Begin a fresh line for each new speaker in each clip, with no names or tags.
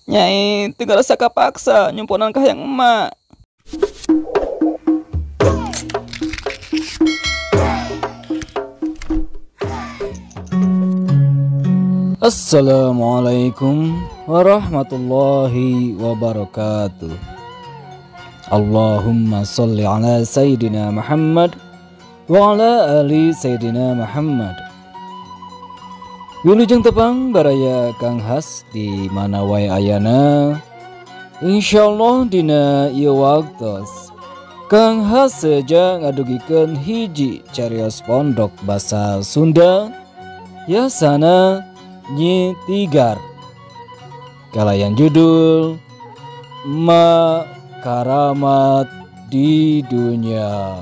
Nyai teu ngarasa kapaksa nyumponan ka hayang emak.
Assalamualaikum warahmatullahi wabarakatuh. Allahumma salli ala Sayyidina Muhammad wa ala ali Sayyidina Muhammad. Wilujeng tepang baraya Kang Has di mana wae ayana. Insyaallah dina ieu waktos Kang Has seja ngadugikeun hiji carios pondok basa Sunda yasana Nyi Tigar kalayan judul Ma Karamat di Dunia.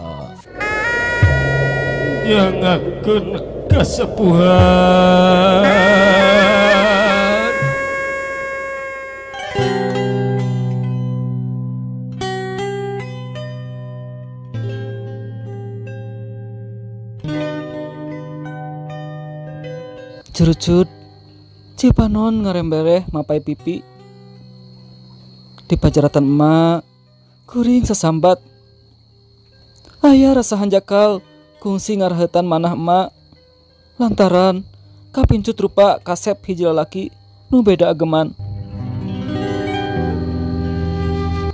Nyangakeun kasepuhan
Curucut Cipanon ngarembereh mapai pipi di pajaratan emak kuring sesambat aya rasa hanjakal kungsi ngaraheutan manah emak lantaran kapincut rupa kasep hiji lalaki nu beda ageman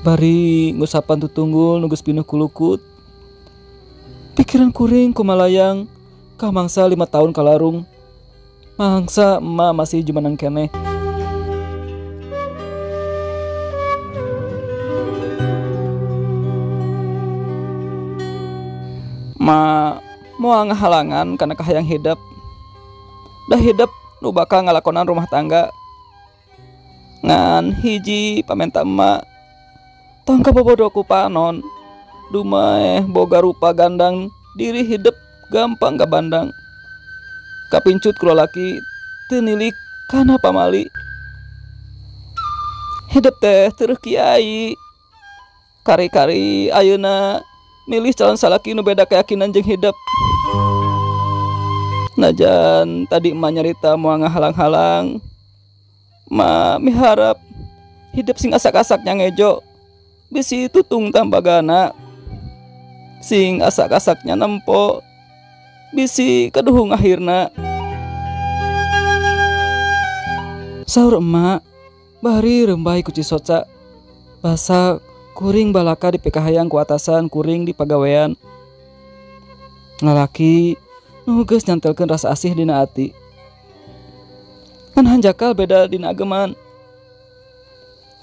bari ngusapan tutunggul nu geus pinuh kulukut pikiran kuring kumalayang ka mangsa 5 tahun kalarung. Mangsa emak masih jumeneng keneh. Ma moal ngahalangan kana kahayang hidep. Dah hidep nu bakal ngalakonan rumah tangga. Ngan hiji pamenta emak tong kabobodo ku panon. Dumaeh boga rupa gandang diri hidep gampang kabandang. Kapincut ku lalaki teu nilik kana pamali. Hidep teh teureun kiai. Kari-kari ayeuna milih calon salaki nu beda keyakinan jeung hidep. Najan tadi emak nyarita moal ngahalang-halang. Ma miharap hidep sing asak-asak nyangejo bisi tutung tambagana. Sing asak-asaknya nempo bisi kaduhung akhirna. Saur emak bari rembay ku cisoca basa kuring balaka di pikahayang ku atasan kuring di pagawean. Lalaki nu geus nyantelkeun rasa asih dina ati. Kan hanjakal beda dina ageman.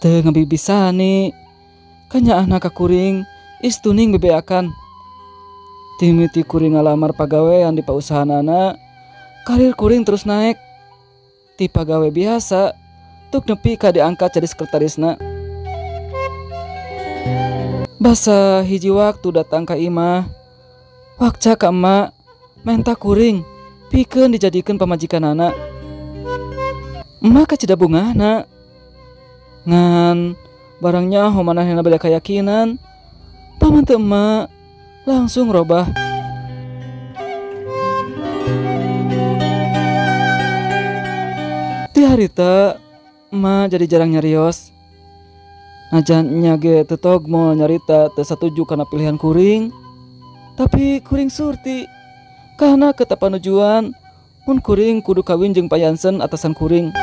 Teu ngabibisani kanyaahna ka kuring istuning bebeakan. Timiti kuring ngalamar pagawean di pausahaanana, karir kuring terus naik. Ti pagawe biasa, tuk nepi ka diangkat jadi sekretarisna. Basa hiji waktu datang ka imah, wakca ka emak, menta kuring, pikeun dijadikeun pamajikanana. Emak kacida bungahna. Ngan barangnya homanahna beda keyakinan, pamante emak langsung robah. Ti harita emak jadi jarang nyarios. Najan nya ge teu togmol nyarita teu satuju kana pilihan kuring. Tapi kuring surti karena ketapanujuan mun kuring kudu kawin jeung Pak Yansen atasan kuring.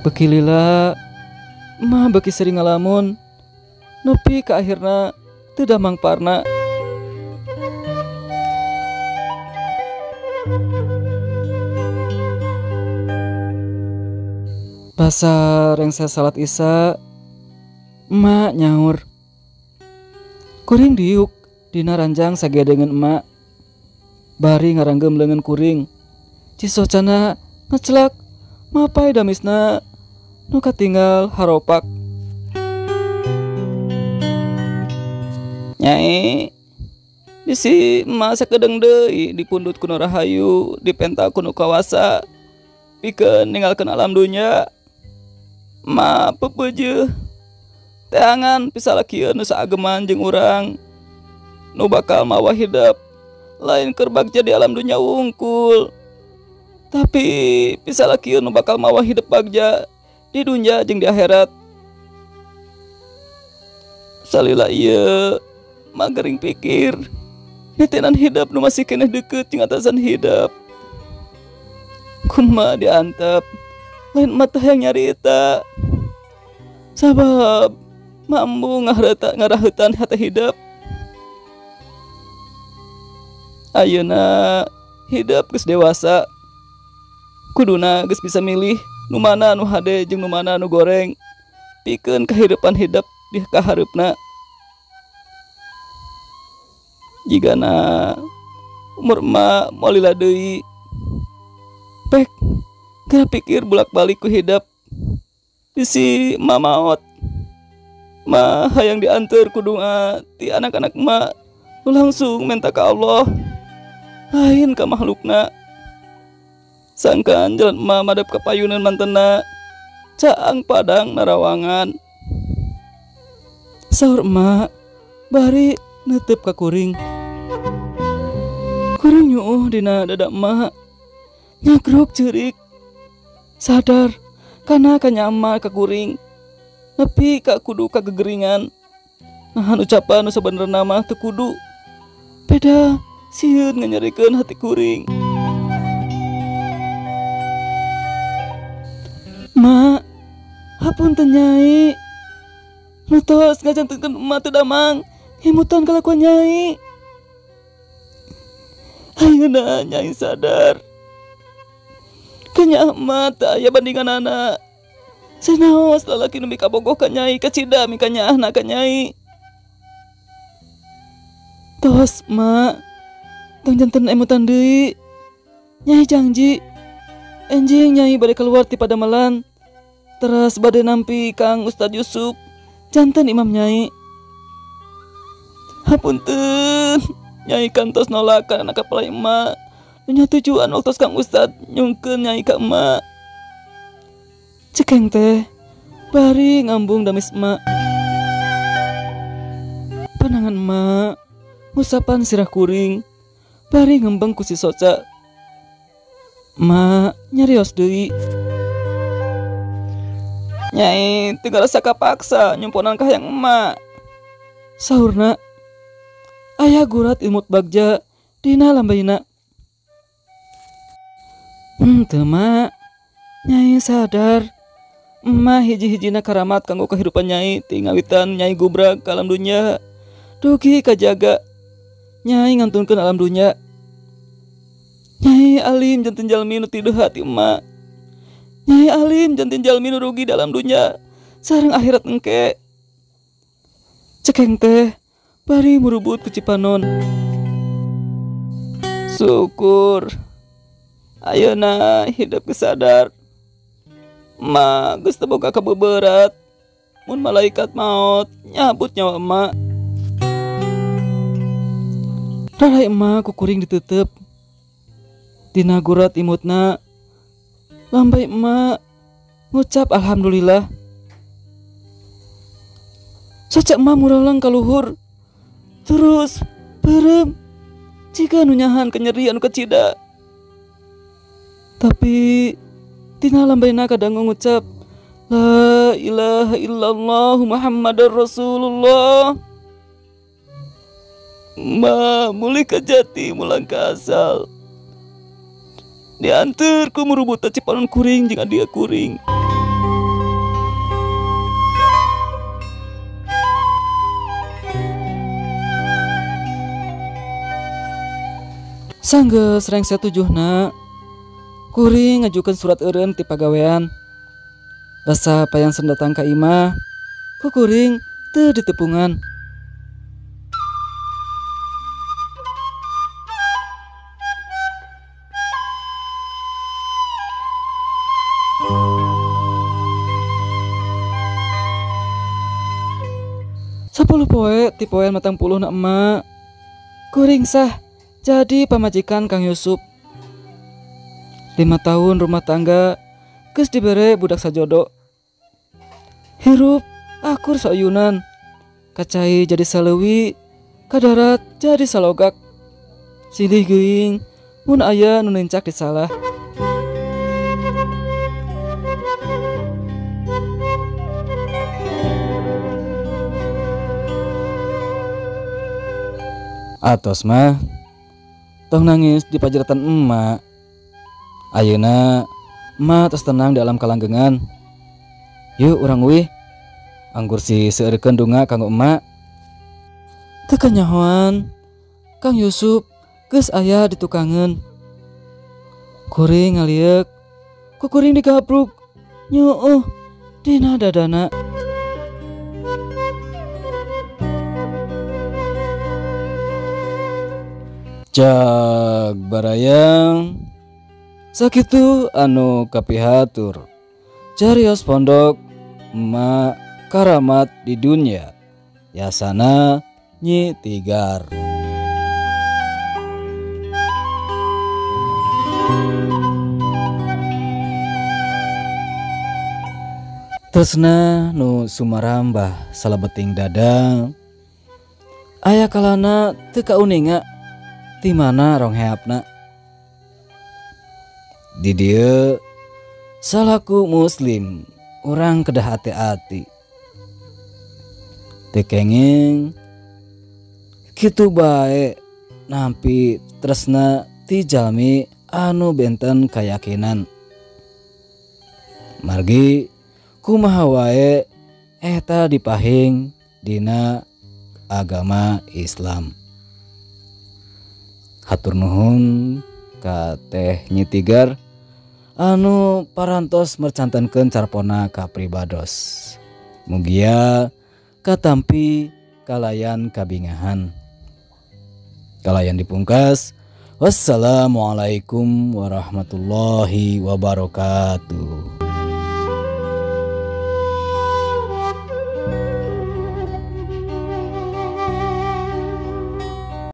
Beki lila emak beki sering ngalamun. Nepi ka akhirna teu damang parna. Basa rengse salat isya, emak nyaur. Kuring diuk dina ranjang sagedengeun emak. Bari ngaranggem leungeun kuring. Cisocana ngecelak mapai damisna nu katinggal haropak. Nyai bisi emak sakedeung deui dipundut ku nu rahayu, dipenta ku nu kawasa pikeun ninggalkeun alam dunya. Ma pepeujeuh teangan pisalakieun nu saageman jeung urang nu bakal mawa hidep lain keur bagja di alam dunya wungkul. Tapi pisalaki nu bakal mawa hidup bagja di dunya jeung di akhirat. Salila ieu mah gering pikir nitenan hidup nu masih keneh deukeut jeung atasan hidup. Kumaha diantep lain mata yang nyarita. Sabab mambu ngarahutan hati hidup. Ayeuna hidup geus dewasa. Kuduna geus bisa milih nu mana nu hade jeung nu mana nu goreng. Pikeun kahirupan hidup di kahareupna. Jigana umur emak moal lila deui. Pek geura pikir bolak-balik ku hidup. Bisi emak maot. Ma hayang dianteur ku doa ti anak-anak emak. Nu langsung minta ka Allah. Lain ka makhlukna. Sangkan jalan emak madep ka payunan mantena. Caang padang narawangan. Saur emak bari netep ka kuring. Kuring nyuuh dina dada emak. Nyagrok ceurik. Sadar kana kanya emak ka kuring. Nepi ka kudu kagegeringan. Nahan ucapan nu sabenerna mah teu kudu. Beda sieun nganyerikeun hati kuring. Mak, hapunten nyai. Nu tos ngajantenkeun emak teu damang. Ngemutan kalakuan nyai. Ayeuna nyai sadar. Kanya emak teu aya bandinganana. Sanaos lalaki nu mikabogoh ka nyai kacida mikanyaahna ka nyai. Tos mak, tong janten emutan deui. Nyai janji enjing nyai bade keluar ti padamelan. Teras bade nampi Kang Ustad Yusuf janten imam nyai. Hapunten, nyai kantos nolak kana kapalai emak. Nya tujuan waktu Kang Ustad nyungkeun nyai ka emak. Cekeng teh bari ngambung damis emak. Panangan emak ngusapan sirah kuring bari ngembeng ku si soca. Emak nyarios deui. Nyai teu ngarasa kapaksa nyumponan ka hayang emak. Saurna aya gurat imut bagja dina lambaina. Henteu mak, nyai sadar emak hiji-hijina karamat kanggo kehidupan nyai ti ngawitan nyai gubrag ka alam dunya. Dugi kajaga nyai ngantunkeun alam dunya. Nyai alim janten jalmi nu tiduh hati emak. Nyai alim janten jalmi nu rugi dalam dunya sareng akhirat engke. Cekeng teh bari murubut ku Cipanon. Syukur ayeuna hidup geus sadar. Emak geus teu boga kabeberat. Mun malaikat maot nyabut nyawa emak. Rarai emak ku kuring ditutup. Dina gurat imutna lambai emak ngucap alhamdulillah. Soca emak muralang kaluhur. Terus beureum jiga nu nyahan kenyeri anu kacida. Tapi tina lambaina kadang ngucap la ilaha illallah Muhammadar Rasulullah. Ma mulih ka jati mulang ka asal. Dianteur ku murubut Cipanon kuring jeung adia kuring. Sanggeus rengse tujuhna kuring ngajukeun surat eureun ti pagawean. Basa payang sendatang ka imah ku kuring teu ditepungan. Sapuluh poe ti poe 40 na emak kuring sah jadi pamajikan Kang Yusuf. 5 tahun rumah tangga geus dibere budak sajodo. Hirup akur sauyunan, kacai jadi saleuwi, kadarat jadi salogak. Silih geuing mun aya nu nincak disalah. Atos mah tong nangis di pajeratan emak. Ayeuna emak tos tenang di alam kalanggengan. Yuk urang uih. Anggur si seueurkeun dunga kanggo emak. Teu kanyahoan Kang Yusuf geus aya di tukangeun. Kuring ngalieuk, ku kuring digabruk, nyooh dina dadana. Cag barayang sakitu anu kapihatur. Carios pondok emak karamat di dunia yasana Nyi Tigar. Tresna nu sumarambah salebeting dada aya kalana teu kauninga ti mana rongheapna. Di dieu salaku muslim urang kedah hati-hati. Teu kenging kitu bae nampi tresna ti jalmi anu benten kayakinan. Margi kumaha wae eta dipahing dina agama Islam. Hatur nuhun ka Teh Nyi Tigar anu parantos mercantenkeun carpona ka pribados. Mugia katampi kalayan kabingahan. Kalayan dipungkas. Wassalamualaikum warahmatullahi wabarakatuh.